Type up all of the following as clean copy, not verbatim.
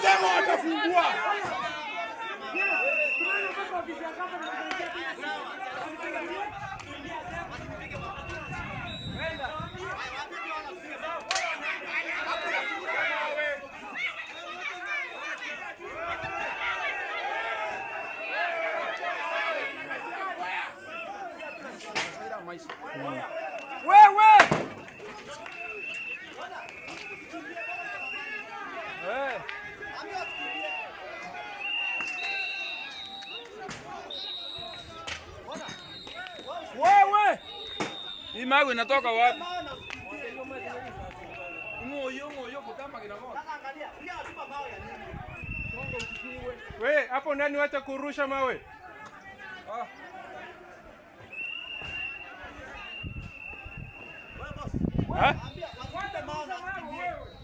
Wamesema watafungua. Wewe! Wewe! Hii mawe inatoka wapi? Ngoyo ngoyo kutama kinamoto. Angalia, pia atupa mawe ya nini? We, hapo ndani wacha kurusha mawe. Ah. Ha?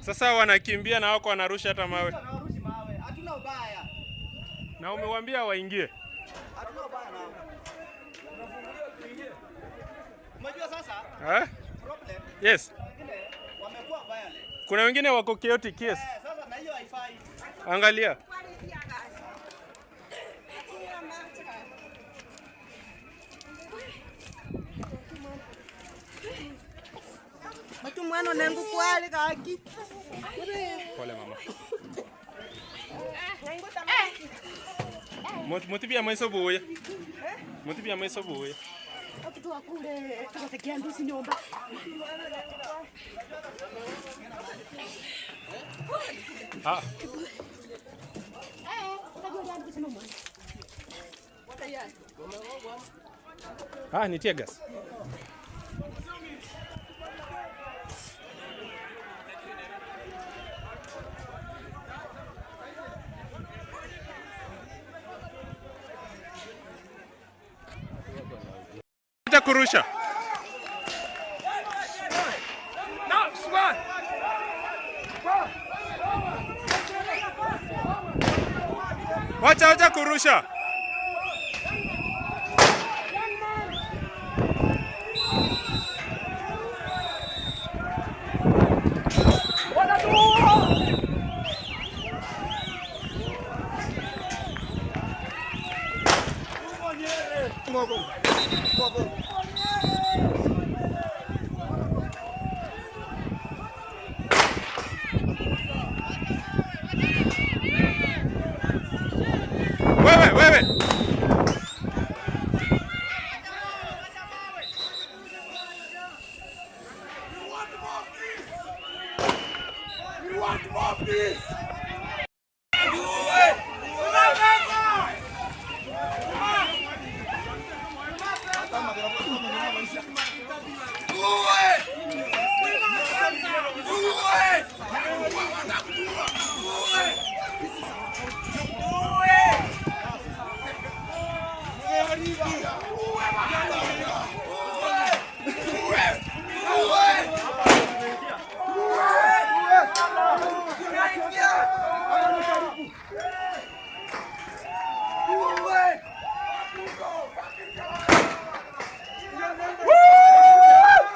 Sasa wanakimbia na wako wanarusha hata mawe. Hatuna ubaya. Na umewaambia waingie. Hatuna ubaya nao. Unajua sasa? Eh? Problem. Yes. Wengine wamekuwa violent. Kuna wengine wako chaotic, yes. Sasa na hiyo haifai. Angalia. Mwana nengu kwale kaki. Pole mama. Motibia maiso buya. Motibia maiso buya. Akutu akule tukasekia ndusi nyumba. Ah. Ah, ni tear gas. Kurusha. Wacha wacha kurusha. Wewe wewe. We want more peace. We want more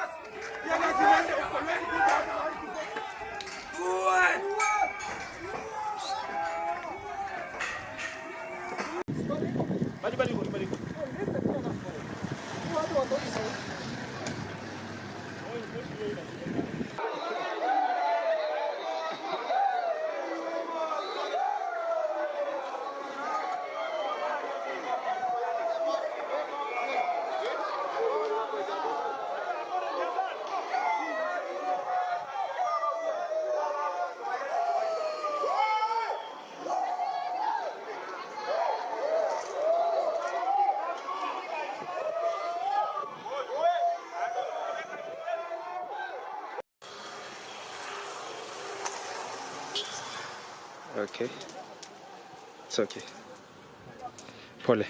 peace. Okay. It's okay. Pole.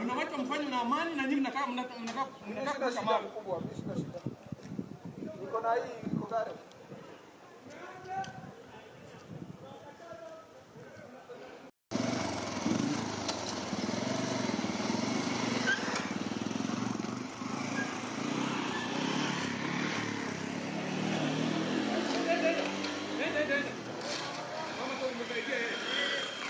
Mnawacha mfanye na amani na nyinyi mnakaa mnakaa mnakaa Sina shida mkubwa, mimi sina shida. Niko na hii iko tayari.